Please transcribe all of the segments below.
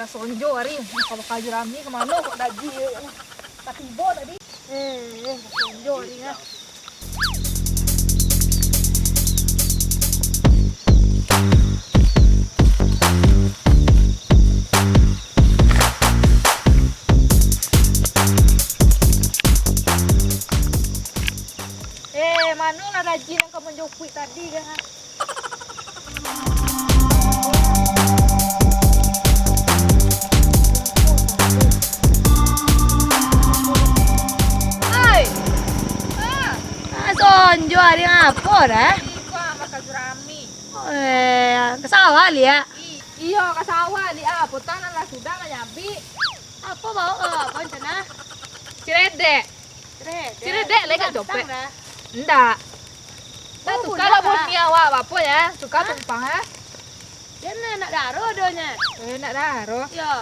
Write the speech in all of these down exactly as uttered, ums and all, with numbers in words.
Lah sonjo ari, bakal-bakal jerami ka mano kok Daji yo. Lah tibo tadi. Eh, eh, lah sonjo ari ah. Eh, mano lah Daji nan ka manjokuik tadi kan? Oi! Ah! Ah, sonjo ari ngapo dah? Iko makan jerami. Eh, ka sawah liak? I-, iyo, ka sawah liak. Apo tanah lah sudah lah nyabik. Apo baok ka apo ncana? Ciredek. Ciredek. Ciredek lai ka copek. Ndak. Nah, oh, tukar lah buni awak, apo yo? Tukar tumpang, ha? Jan nak daro doh nyo. Eh, nak daro? Yo.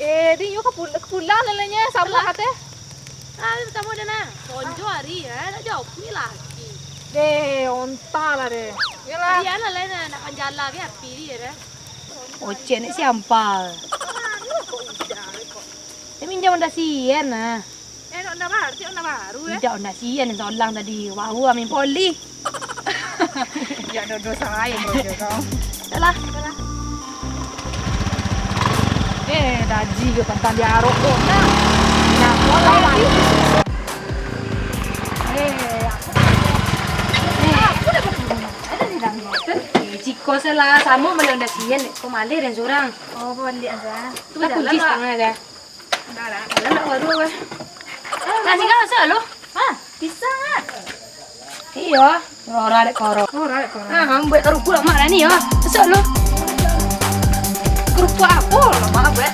Eh, di yo ka pul-, ka pulang lah nyo, samo lah teh. Ah, samo dah nah. Sonjo ari, eh, nak jauah ni lagi. Deh, onta lah deh. Yolah. Iyo lah, lah, nak, nak manjala ke api dia dah. Ocek ni siampal. Dia minjam Honda Sian nah. Eh, nak Honda baru, cek Honda baru, eh. Indak Honda Sian yang solang tadi. Wah, amin poli. Ya, dodo salah, ya, dodo kau. Salah, salah. Eh, Daji ke pantang diarok kau, nah. Nah, kau lah, eh. Eh, aku, eh, aku dah bertemu. Ada di dalam motor. Eh, ciko salah. Samo maleh Honda Sian, kau maleh dan surang. Oh, kau balik aja. Tu lah kunci setengah aja. Dah, dah. Dah nak baru, weh. Nak singgah masuk lu? Ha, pisang ah. Iyo, rora dek koro. Rora dek koro. Ah, buek kerupuk lamak lah ni yo. Masuk lu. Kerupuk apo lamak buek?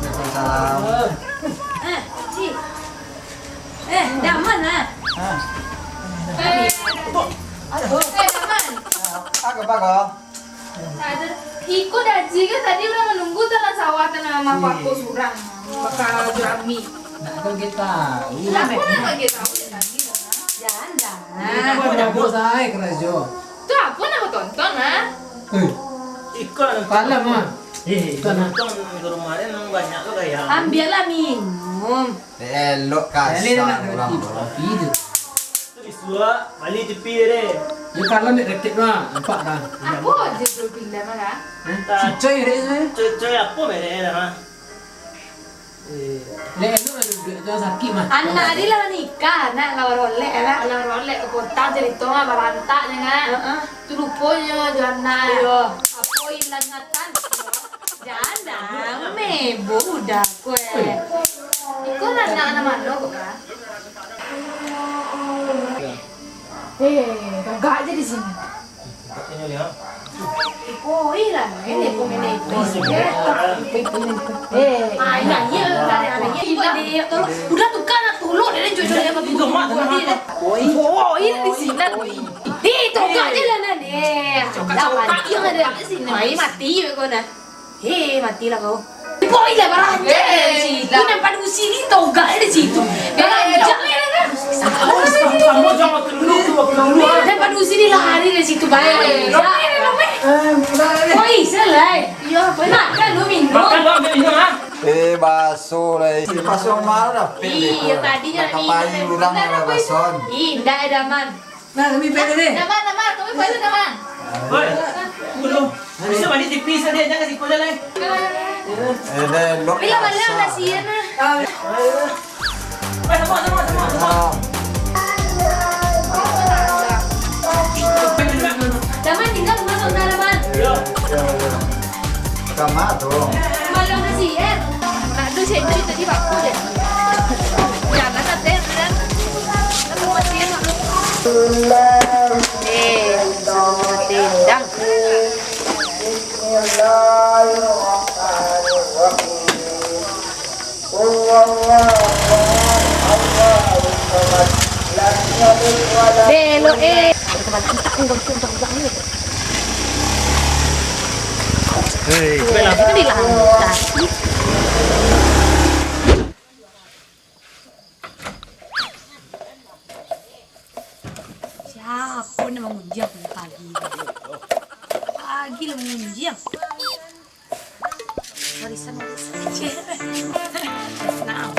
Waalaikumsalam. Eh, Cik. Eh, Daman ah. Ah. Eh, eh, Daman. Ah, apa, Kak? Ado. Iko Daji kan tadi urang manunggu dalam sawah tu, nah, mah pako surang. Bakal jerami. Nak kan kita tahu. Lah, aku nak bagi tahu dari tadi, nah. Jangan, jangan. Ini kan banyak bos ai karajo. Tu apo nak tonton, ah? Eh. Iko lah nonton. Malam, ah. Eh, tonton di rumah dia memang banyak tu gaya. Ambiaklah minum. Elok kasar urang tu. Kopi tu. Tu disuak, bali tipi deh. Yo, kalau nak raket mah, nampak dah. Apo je tu pindah mah, kan? Eh, cucoy dek tu, eh. Cucoy apo merek dah, mah? Eh. Lek elok lah duduak tu, sakik mah. Anak dia lah nikah, anak lah Rolek lah. Lah Rolek ke kota cerita mah, barantak je, kan? Heeh. Tu ruponyo jo anak. Iyo. Apo ilang ingatan? Janda, mebo budak ko, eh. Iko lah anak, anak mano ko, Kak? Eh, tagak je di sini. Oi lah, ini pun ini. Eh, ah, iya, iya, tadi ada iya. Udah tukar lah, tuluk dia, jujur dia, apa tu? Oi, oi, di sini. Di, tagak je lah, nah, ni. Dah mati yang ada. Mai mati ko, nah. Hei, matilah kau. Poi lah barang. Eh, dari situ. Dah. Nampak di sini, tagak dari situ. Barang. Kamu jangan waktu dulu, tu waktu dulu. Nampak di sini, lari dari situ, baik. Poi, selai. Iya, poi. Makan lu minum. Makan lu ambil minum, ah. Eh, baso lah. Baso yang mana dah? Iya, tadinya nak kapai minum. Urang lah baso. Ih, ndak ada, Man. Nah, kami balik ni. Daman, Daman, kami balik, Daman. Oi, tunggu dulu. Bisa balik tipi saja, jangan kasi kuda lai. Eh, dah, lok. Bila malam dah sian lah. Ah. Eh, sama, sama, sama, sama. Ah. Daman tinggal rumah saudara, Daman. Iya. Iya, iya. Kama tu. Malam nasi, eh. Nak tu saya cuci tadi waktu je. Jangan kata yang bilang. Aku masih nak. Eh, tendang. Belok, eh. Hei. Itu di lantai. Warisan, warisan. Nah.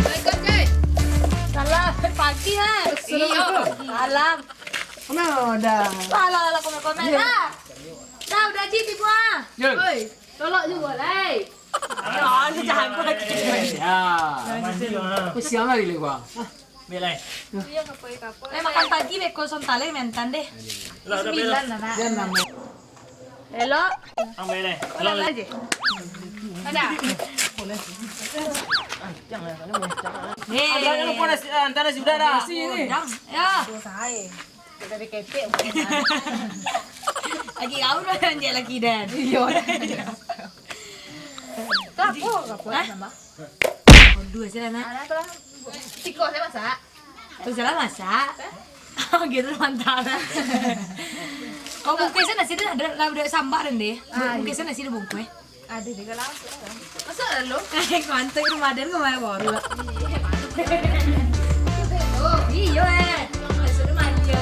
Assalamualaikum, Cik. Salam pagi, ha. Iyo. Salam. Salam. Alah, alah, komen-komen lah. Dah, udah, Cik, tibo, ah. Yo. Oi, tolak jugo, lai. Ayo, ni jago lagi. Ya. Kau siang hari ni, gua. Ambil, lai. Eh, makan pagi beko sontalai mentan deh. Lah, udah, Sembilan lah, nak. Elok. Ambil, lai. Elok aja. Ada. Nih. Ada, ada, lupa nasi, ah, entah nasi udah dah. Nasi ni. Udah. Ya. Lagi kau dah lanjut lagi, Dan. Iyo. Kapo, kapo. Hah? Nama? Aduh, siapa, nak? Ada apa? Tiko saya masak. Tu salah masak. Oh, gitu, mantap. Kau bungkus nasi dah, dah, dah, dah sambar, deh. Ah, bungkus nasi dah bungkus. Ada juga langsung. Masuk lalu. Mantap, Ramadan kemarin baru lah. Iya, mantap. Iyo, eh. Sudah manja.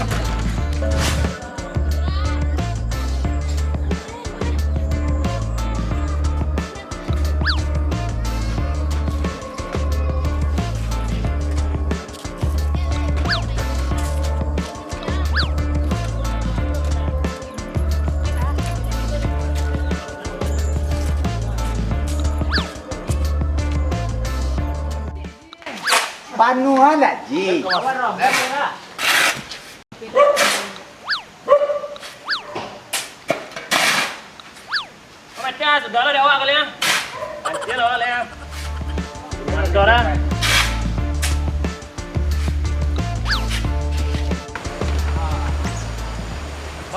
Panuahan, Ji. Macam sudah lah di awak kali, ah. Pancil awak kali, ah. Mandor, ah.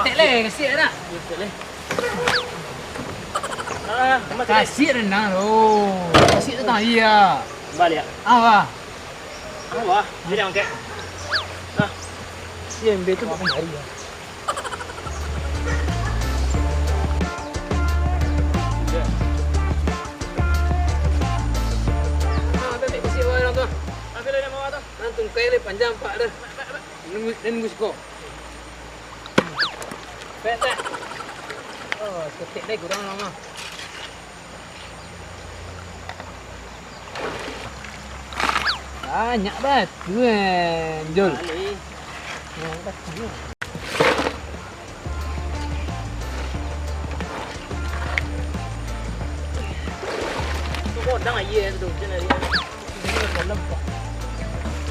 Tek leh, kasih nak. Tek leh. Ah, tambah sikit. Kasih renang tu. Kasih tu tang iya. Balik, ah. Ah, wah. Ah, wah. Jadi angkat. Nah. Si Embe tu bukan hari, ah. Ah, ambil, ambil besi bawah orang tu. Ambil dari bawah tu. Nah, tungkai leh panjang, Pak, dah. Nunggu, nunggu siko. Pek, pek. Oh, ketek deh kurang lama. Banyak batu, eh, Jul. Banyak batu, eh.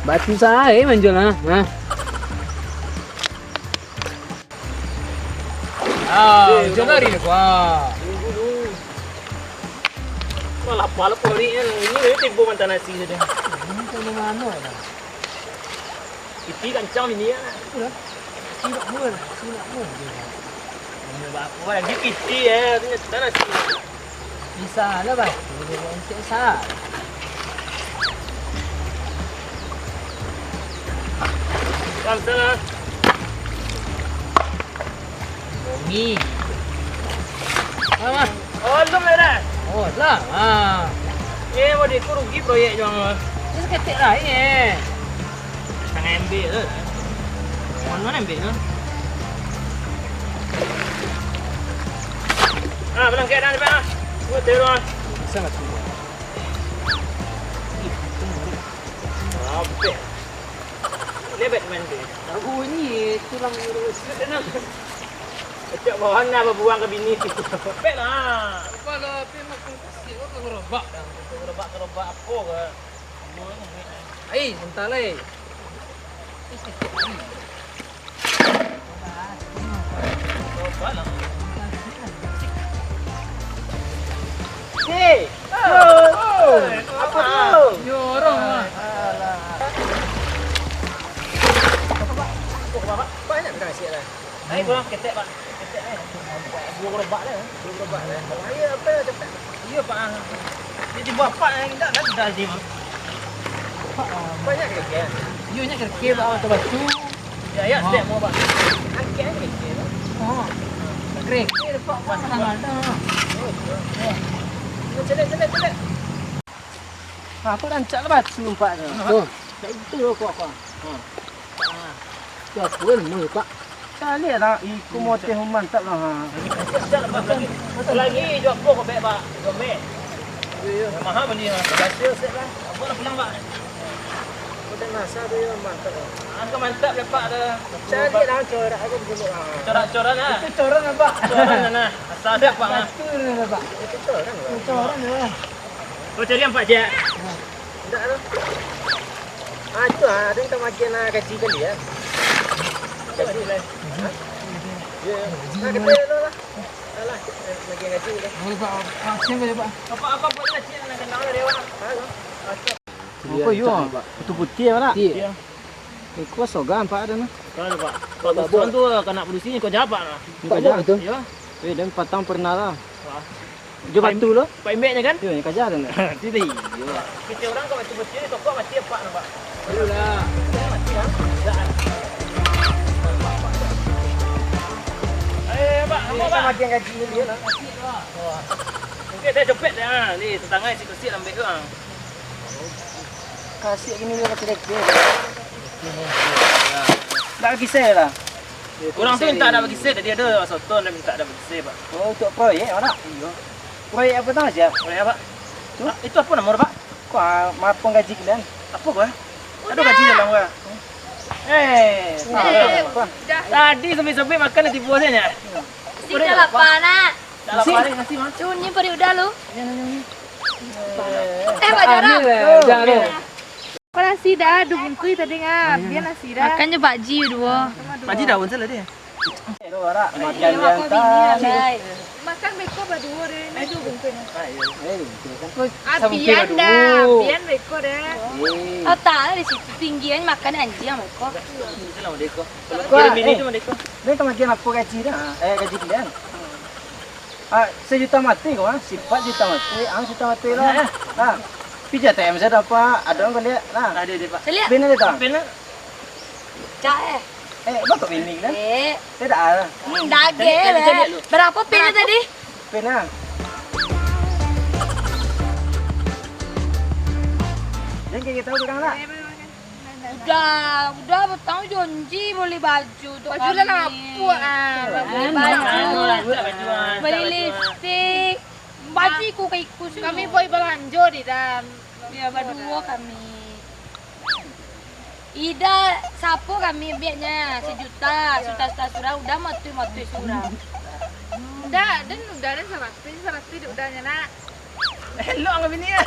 Batu sae manjul, ha? Ha? Ah, eh, ujan hari ni, wah. Tunggu dulu. Malah pala pori kan. Ini dia timbul mantan nasi tadi. Ini kan mano lah. Piti kancang ini ya. Itulah. Silap pun, silap pun. Ini apa lagi piti ya, ternyata nasi. Bisa lah, Bang. Boleh loncat, Sal. Salam, salam. Bongi. Apa? Oh, belum ada. Oh, lah. Ha. Eh, mau diku rugi proyek juang lo. Terus ketek lah, eh. Tangan embek tu. Mana embek tu? Ah, bilang kayak dah, dah, ah. Gua terus, ah. Bisa nggak tuh? Ih, itu murid. Robek. Ini Batman tu. Tahu ni, tulang lurus. Tenang. Kecek bawah nak babuang ke bini tu. Robek lah. Apa lah, tapi makan kasih, kau tak ngerobak dah. Kau ngerobak, ngerobak apa ke? Ai, mentah lai. Hei! Oh! Apa tu? Yo, orang lah. Alah. Banyak dah nasi lah. Ai, kurang ketek, Pak. Ketek, eh. Dua gerobak lah, eh. Dua gerobak lah. Ayo, apa, cepat. Iya, Pak. Dia timbul apak, eh. Indak, kan, dah, Pak. Banyak kerikil. Iya, banyak kerikil, Pak. Atau batu. Ya, ya, setiap mau, Pak. Angkek, angkek, kerikil, Pak. Oh. Kerikil, Pak. Mana ada? Oh, iya. Ya. Cedek, cedek, cedek. Ah, aku rancak lah batu nampak tu. Tuh. Tak betul aku apa. Hmm. Ah. Siapo ilmu, Pak? Caliak lah, iko moteh mantap lah, ha. Siap, siap, Pak, lagi. Lagi, jo apo kau bek, Pak? Jo bek. Iyo, iyo. Yang mahal bali, ha. Berhasil, siap lah. Apo lah pulang, Pak? Kau dah rasa tu, yo, mantap lah. Ah, kau mantap lah, Pak, dah. Caliak lah, corak aku dulu, ha. Corak-corak lah. Itu corak lah, Pak. Corak lah, nah. Asal siap, Pak, nah. Betul lah, Pak. Itu corak lah. Corak lah. Kau cari yang Pak Jack. Indak lah. Ah, itu ah, ado yang ka magian, ah, gaji kalian. Gaji lah. Hah? Iyo, iyo. Nah, kito lo lah. Alah, magian gaji lah. Boleh, Pak. Makasih banyak, Pak. Apa, apa buat gaji yang nak kenal dari awak? Halo. Apa yo? Pak. Putu putiah, Pak. Iyo. Iko sogan, Pak, ado nah. Kan, Pak. Pak Gusman tu kanak polisi ni, kau jawab, Pak, nah. Kau jawab tu? Iyo. Eh, dan patang pernah lah. Wah. Jo batu lo? Pak Imbek je kan? Yo, yang kaja tu nak. Tadi. Kito urang kok batu-batu ni, tokok mati apak nampak. Ayolah. Mati lah. Eh, Pak, nampak, Pak? Makin gaji ni dia lah. Mungkin saya jepit dah. Ni, tetangga isi kursi lambek tu, ah. Kasih gini dia kecil-kecil. Ndak kisah lah. Urang tu minta dak bakisah, tadi ado soto dah minta dak bakisah, Pak. Oh, untuk proyek, Pak? Iyo. Proyek apo tau, Siap? Proyek apo? Tu? Ah, itu apo namo, Pak? Kok, ah, mapang gaji kalian? Apo, Pak? Ado gaji dalam, Pak? Eh, eh, tadi sampai-sampai makan di bawah saja. Sudah lapar, nak. Dah lapar, nasi, Mak. Cunyi pari udah lu. Ini, ini, ini. Eh, Pak Jarang. Ini, eh, jangan, eh. Kau nasi dah, duo bungkuih tadi ngah. Biar nasi dah. Makan je Pak Ji duo. Pak Ji daun salah dia. Makan beko baduo deh, ini duo bungkuih. Abian dah, abian beko deh. Otak di situ tinggi kan makan anjing beko. Kalau kau, eh, dia kemagian apa gaji dah? Eh, gaji dia. Ah, sajuta mati ko, ah. Sipat juta mati, ang juta mati lah. Ah, pijat M saya dapat, ada orang lihat lah. Ada, ada, Pak. Saya lihat. Bini dia tak? Bini. Cak, eh. Eh, bapak bini kan? Eh. Saya tak ada. Hmm, daging lah. Berapa pin tadi? Pin lah. Jangan kayak gitu, orang nak. Udah, udah batang janji beli baju tu. Baju lah kami. Lapuk, ah. Beli baju. Anu lah, tak baju, ah. Beli lipstik. Baju ku ka iku sini. Kami pergi belanja di dalam. Ya, baduo kami. Ida, sapo kami biaknya? Sejuta, sejuta, sejuta surang, udah matuih-matuih surang. Udah, dan udah, dan saratuih, saratuih dek udahnya, nak. Elok angah bini, ya.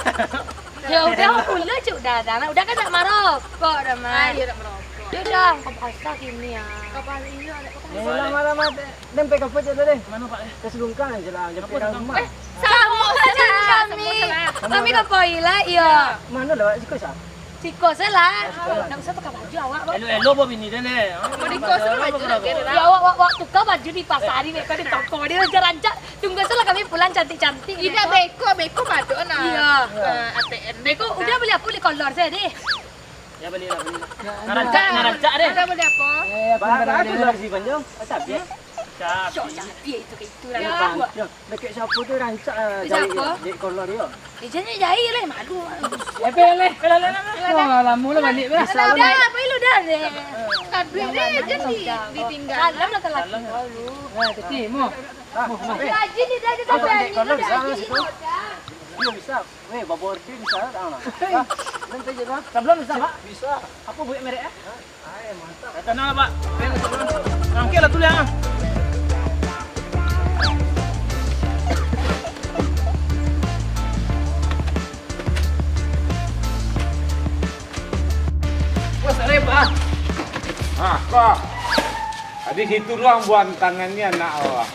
Ya udah, pulo cik udah dah. Udah kan nak marokok dah, Man. Ah, iya, nak marokok. Dia dah, kau puasa kini, ya. Kau puasa, iya, nak kau puasa. Eh, lama-lama, deh. Deh, sampai kapan je lah, deh? Mana, Pak, eh? Ke Selungkang je lah, sampai dalam rumah. Eh, sama saja kami. Sama saja. Kami ke Poila, iya. Mana lah, Wak? Siko, sa? Siko saja lah. Nak usah pakai baju awak, Wak. Elok-elok buat bini deh, deh. Mau di kos tu baju nak kira lah. Ya, awak, awak, awak tukar baju di pasar ni, kau di toko dia rancak-rancak. Tunggu saja lah kami pulang cantik-cantik. Tidak, beko, beko patut nak. Iya. Eh, A T M. Beko, udah beli apa? Beli kolor saja deh. Ya, beli lah, beli lah. Ngarancak, ngarancak deh. Ada beli apa? Eh, apa? Baru lah si Panjang. Cabai. Cabai. Sok cabai itu ke itu lah. Ya. Dekat siapa tu rancak, ah, jahit, jahit kolor dia. Eh, jangan jahit lah, malu. Eh, beli. Wah, lama lah balik lah. Dah, apa lu dah deh? Cabai deh, jangan di-, ditinggal. Salam lah ke laki kau lu. Nah, teti, mo. Mo, mo. Rajin ni dah, dia tak berani. Kolor bisa lah situ. Dia bisa. Weh, babor dia bisa lah, ah. Ah, dan kerja lah. Sablon bisa, Pak? Bisa. Apa buat merek, eh? Hah? Ai, mantap. Tenang lah, Pak. Tenang, sablon. Angkek lah tu, liang, ah. Bos, ada, Pak. Ah, kok. Tadi situ doang buang tangannya, nak, oh.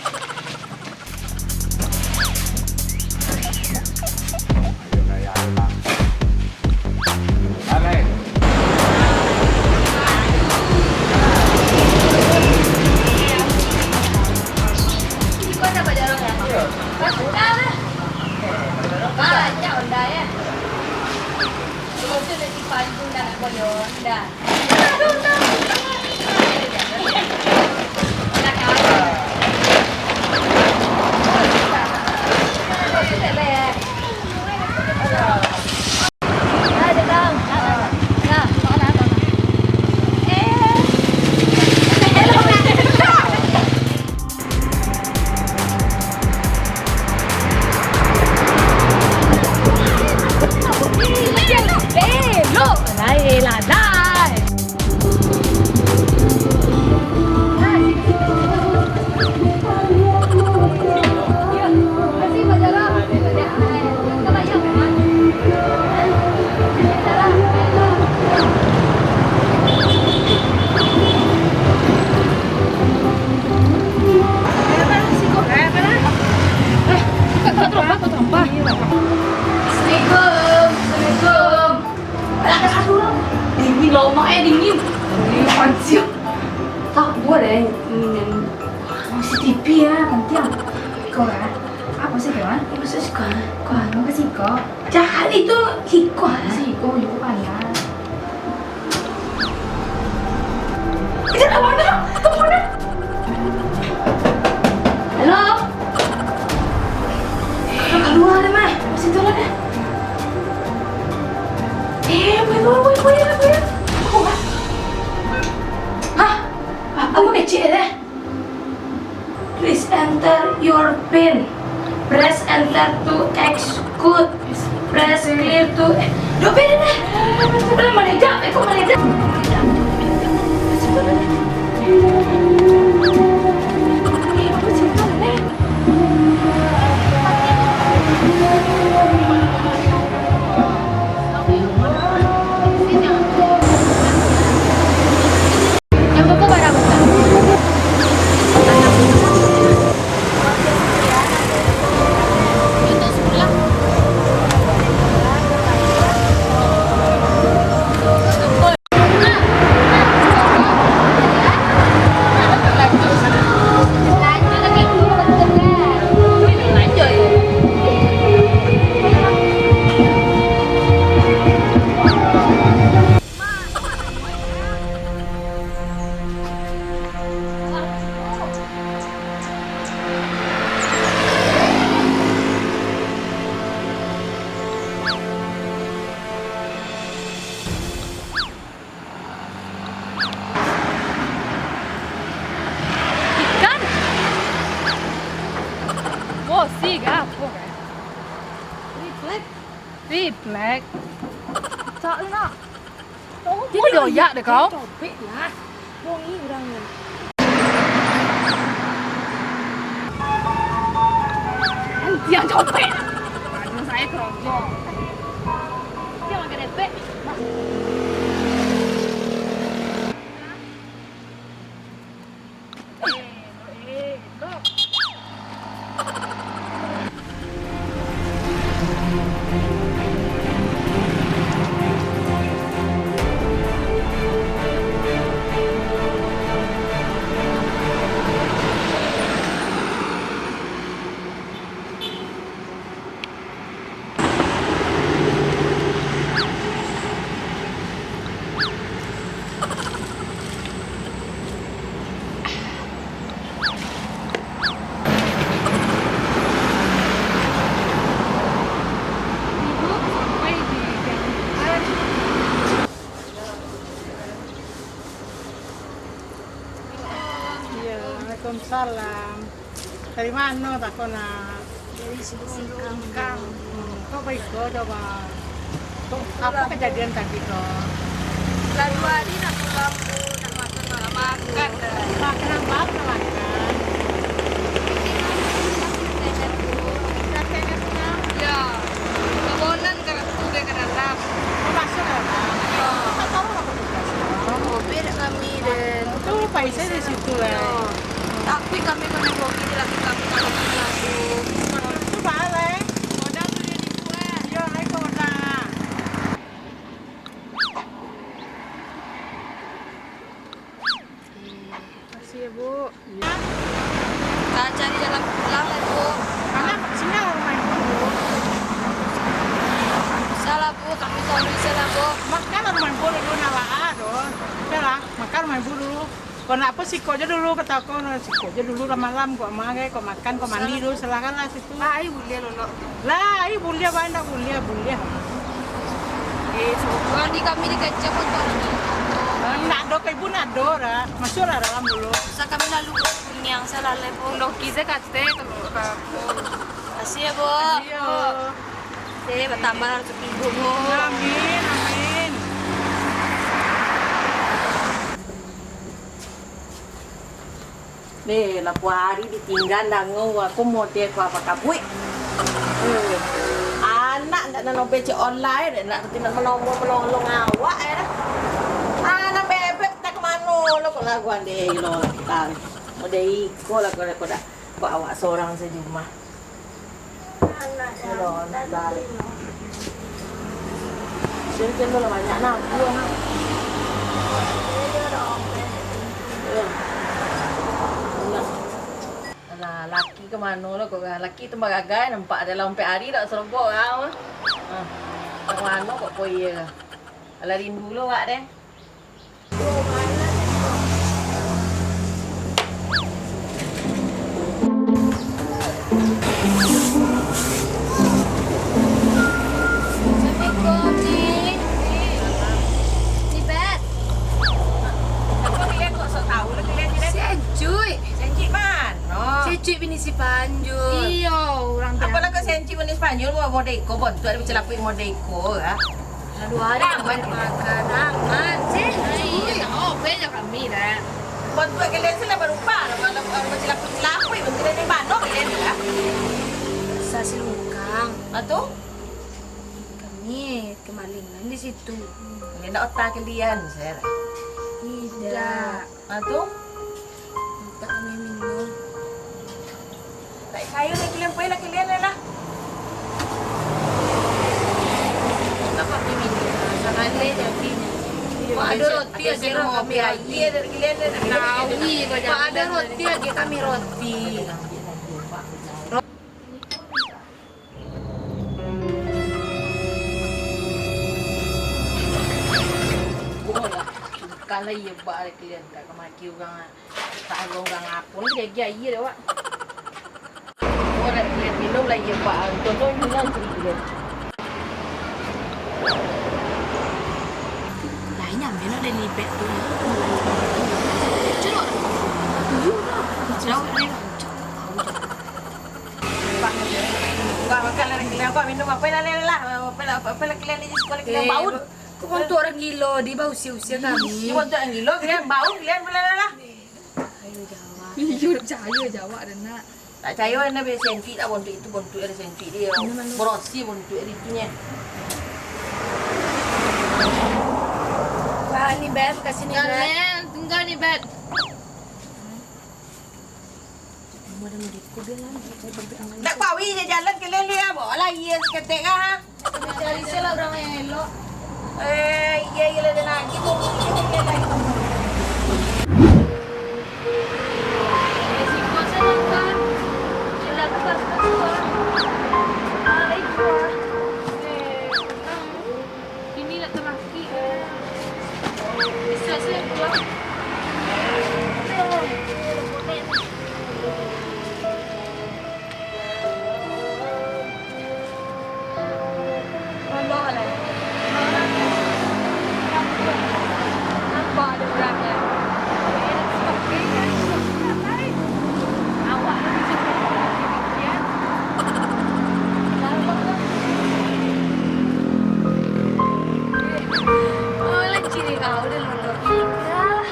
Tak buat eh, hmm, C C T V ya, penting. Kau ah, apa sih kau ah? Masa sih kau ah? Kau ah, apa sih kau? Jahat itu siko ah. Siko itu panas. Itu apa dah? Itu apa dah? Halo? Kau kalua deh, mah. Masih turun deh. Eh, boy, boy, boy, boy, boy. Aku, ah. Hah? Aku kecil deh. Please enter your pin. Press enter to execute. Press clear to, eh, duh, pin deh. Udah meledak, eh, kok meledak? Ikan? Bosi kah? Apo, eh? Refleks. Refleks. Cak nak. Jadi doyak deh kau. Cobek lah. Bongi urang ni. Anjiang cobek. Aduh, saya kerojo. Dia makan depek. Iya, waalaikumsalam. Dari mano tako nak? Dari Singkang. Singkang. Hmm, kok baiko coba? Kok apo kajadian tadi ko? Lah duo hari nak pulang tu, nak makan, nak makan dah. Makan apo nak makan? Tenet tu. Tenet tu lah. Ya. Kabonan ka ratu deh ka dalam. Oh, masuk ka dalam? Ya. Tak tahu lah petugas. Mobil kami deh. Tu paisah di situ lah. Ya. Tapi kami kena bogi di laki kami kalau punya tu. Itu balik. Kodang tu dia nipu, eh. Ya, hai kodang. Makasih ya, Bu. Ka cari jalan pulang ya, Bu. Mana sinyal rumah Ibu, Bu? Salah, Bu. Kami tahu salah, Bu. Makan rumah Ibu dulu, nak baa tu. Oke lah, makan rumah Ibu dulu. Kok nak apo, sikok je dulu, kata kau, sikok je dulu lah malam, kok makan, kok makan, kok mandi dulu, silakan lah situ. Lah, ayo buliah lo, Lok. Lah, ayo buliah, bah, ndak buliah, buliah. Eh, so, di kami dikecek motor. Eh, ndak do, ka ibu ndak do, dah. Masuklah dalam dulu. Sa kami lalu kuniang, sa lalai po. Ndoki se kate, kalau ka. Makasih ya, Bu. Iya. Eh, bertambah rezeki ibu, Bu. Amin, amin. Neh, lapan hari ditinggan dangau, aku model ko apo kabuik. Eh, anak ndak nan becek online, ndak reti nak menolong, menolong awak, eh. Anak bebek tak ke mano lo, kok lagu ande lo, tak. Model iko lah, kok, kok dak, kok awak sorang sajo di rumah. Anak yang tadi. Sini kan lah banyak nabung. Iya. Ka mano lo kok, ah? Laki tu bagagai, nampak dalam ampek ari dak sorobok kau, ah. Ah, ka mano kok kau iyo, ah? Alah rindu lo wak deh. Assalamualaikum, Cik. Ni, Bet. Siapa kalian kok sok tahu lah kalian ni, Bet? Si Encuy. Si Encuy mano? Si Encuy bini si Panjul. Iyo, urang Apalah kok si Encuy bini si Panjul, mau model iko, bontuak ado bacalapuik model iko, ah. Aduh, hari aman makan, aman. Si Encuy. Iyo, oh, beda kami dah. Bontuak kalian sih lah barupa, lah, lah, lah, bacalapuik-calapuik, bontuak dari mano kalian ni, ah? Sa si Lungkang. Ah, tu? Kami kemalingan di situ. Kalian nak otak kalian, Sir? Tidak. Ah, tu? Mintak kami minum. Tak kayo lah kalian, pai lah kalian lah. Mintak kami minum. Sakali jadi. Kok ado roti aja lah kami aia dari kalian lah. Tahu, kok ado roti aja kami roti. Bukan lah iyo bak kalian, tak kamaki urang, tak urang apo ni, jadi aia dek awak. Oh, dah kalian minum lah iyo bak, tonton minum sendiri. Lain yang minum dari ni, Bet tu. Curuk. Curuk. Wah, makan lah, kalian apa, minum apa lah, lah, lah. Apa lah, apa lah, kalian ni sekolah kalian Eh, baun. Kok bontuak urang gilo, di bausia-usia kami. Di bontuak urang gilo, kalian baun, kalian apa lah, lah, lah. Ayo jawab. Iyo, percaya jawab dah nak. Tak percaya, anda biar sentik tak bontuak itu, bontuak ada sentik dia. Mana, mana? Berosi bontuak ada itunya. Wah, ni, Bet, kasih ni, Bet. Kalian tinggal ni, Bet. Nak pawi je jalan keliling, ah, bawa lah, iya, seketek, ah. Cari se lah urang yang elok. Eh, iya, iya, lah, dan lagi, mau pergi, mau lihat lagi. Ini nak teraki, eh. Bisa saya pulang. Nampak ada orang, eh. Awak ni macam Oh, lah ciri kau dah londo. Yalah.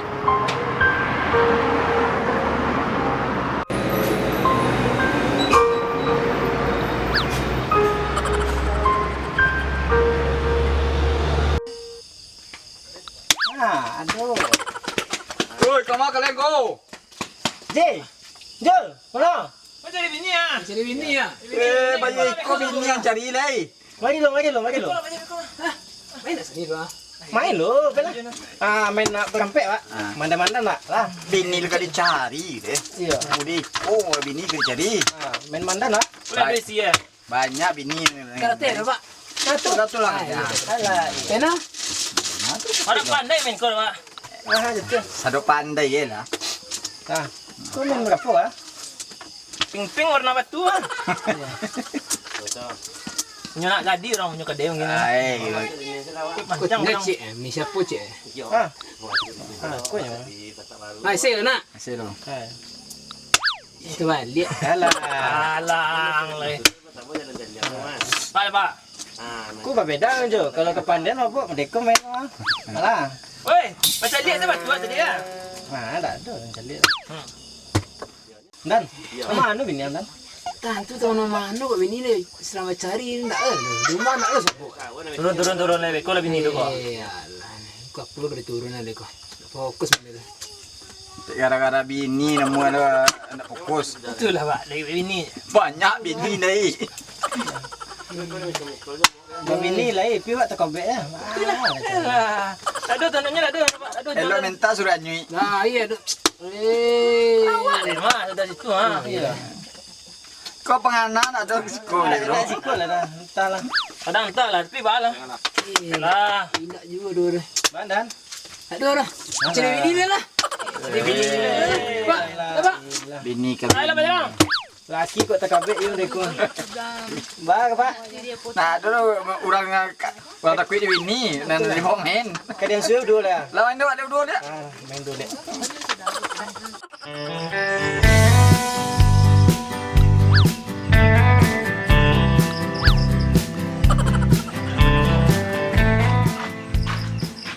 Ah, aduh. Woi, kama kalian ko? Jay, Jul, mano? Kau cari bini ah? Cari bini ah? Eh, banyak iko bini yang cari lai. Mari lo, mari lo, mari lo. Main nak sini lo ah? Main lo, apalah. Ah, main nak kampek, Pak. Ah. Mandan-mandan, Pak. Lah. Bini lo ka dicari deh. Iyo. Budi ko bini ka dicari. Ah, main mandan, Pak. Boleh beli sia. Banyak bini. Karate dah, Pak. Satu. Satu lah. Ah, iyo. Alah. Pena? Orang pandai main kau, Pak. Ah, betul. Sado pandai je lah. Ah, kau main berapo ah? Ping-ping warna batu ah. Nyo nak gadi orang punyo kadai mungkin. Ai, gila. Pancang. Ni orang. Cik, eh, ni siapa, Cik, eh? Ah. Ah, kau nyo. Ai, sik nak. Sik dulu. Hai. Itu balik. Alah. Alang lai. Pak, Pak. Ku babeda jo. Kalau kapandian mabuk, merdeka main mah. Alah. Woi, macam dia tu batu tadi ya. Nah, tak ada macam dia. Hmm. Dan, sama anu bini Dan. Tantu tahu nama anu kok bini ni selama cari ndak ada. Di rumah ndak ada siapa. Turun, turun, turun lai. Kau lah bini tu kau. Eh, alah. Kau apa boleh turun ada kau. Fokus mana tu. Gara-gara bini nemu ada anak fokus. Itulah, Pak, dari bini. Banyak bini, Nai. Bini lah, eh, pi wak takobek ya. Alah. Aduh, tanahnya aduh, Pak. Aduh, elok minta suruh anyui. Nah, iya, aduh. Eh. Awak deh, Mak, sudah situ, ha. Iya. Kau pangana nak tu siko ni, bro. Siko lah dah, entahlah. Kadang entahlah, tapi baalah. Lah. Indak juo doh dah. Bandan. Tak doh dah. Cari bini dah lah. Cari bini dah lah. Pak, Pak. Bini kami. Ayolah, Pak Jarang. Laki kok takabek yo deko. Ba, Pak. Nah, dulu urang urang takuik di bini, nan di komen. Kalian sudah dulu lah. Lawan dulu, ada dulu dia. Ah, main dulu.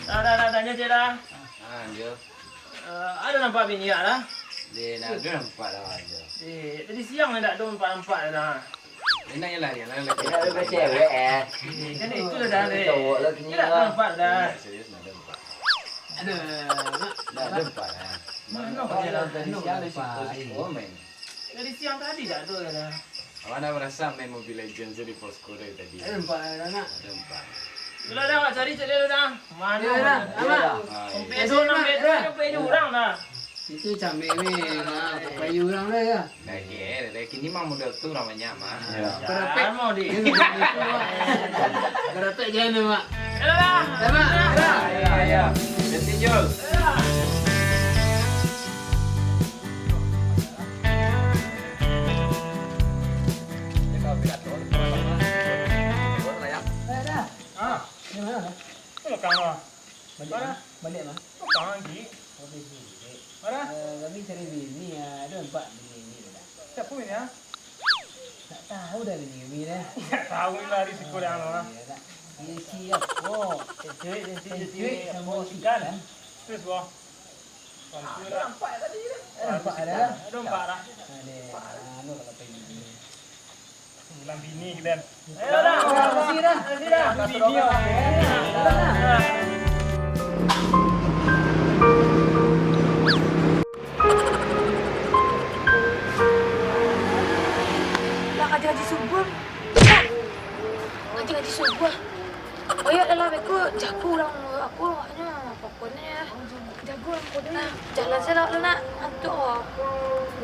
Dah, dah, dah, tanya je dah. Ah, yo. Eh, ado nampak bini awak lah? Deh, nak ado nampak lah, yo. Eh, tadi siang dah ado nampak-nampak dah. Enak je lah, dia lah. Dia ado cewek, eh. Eh, kan itu lah dah, deh. Cowok lah kini. Dia dah nampak dah. Serius, nak nampak. Aduh, nak. Nak nampak lah. Mana ado tadi siang di situ, komen. Dari siang tadi dah ado dah. Awak nak marasa main Mobile Legends tu di Posko dari tadi? Ado nampak dah, nak. Ado nampak. Itulah dah, awak cari cek dia dah. Mano dah? Amak. Ah, iya. Sampai tu, sampai tu, sampai tu urang dah. Itu camik ni, ha, papayu urang dah, ya. Lagi, eh, lagi ni mah model tu urang banyak, mah. Ya. Berapek. Amo, di. Berapek jangan, Mak. Yalah. Ya, Mak. Ya. Ya, ya. Ganti, Jul. Ya. Ah. Di mana, Bang? Belakang, Bang. Balik, Bang. Belakang lagi. Oh, bini. Mana? Eh, kami cari bini, ya. Ada empat bini ni, Bang. Siapa bini, ah? Tak tahu dah bini kami dah. Tak tahu lah, risiko dah, Bang. Iya, tak. Iya, siap. Oh. Cewek, cewek, cewek, cewek, sama apa, si ikan. Terus, Bang. Nampak tadi kan? Nampak ada. Ada nampak dah. Ada. Anu kalau pengen. Bilang bini kita. Ayo dah. Kasih dah. Kasih dah. Bini. Lah, kaji-kaji subuah. Kaji-kaji subuah. Oh, iyo lah, beko jago urang, apo awaknyo, pokoknyo, jago urang pokoknyo. Jalan se lah, nak, antuak.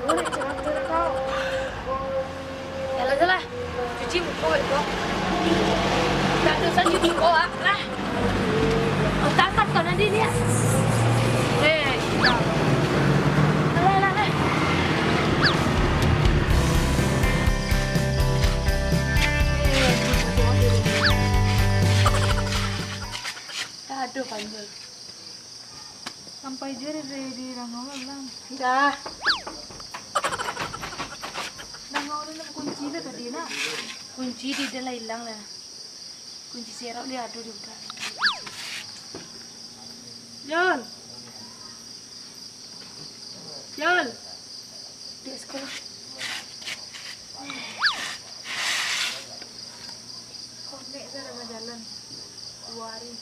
Jalan se lah. Cuci muko beko. Tak dosa cuci muko, ah, lah. Tatap kau nanti dia. Eh, alah, alah, alah. Aduh, panjang. Sampai je di, di Rangau lah. Dah. Rangau ni kunci tu tadi, nak. Kunci di dalam hilang lah. Kunci serok dia ada di utara. Jol. Jol. Dia sekolah. Konek saya dah jalan. Dua hari.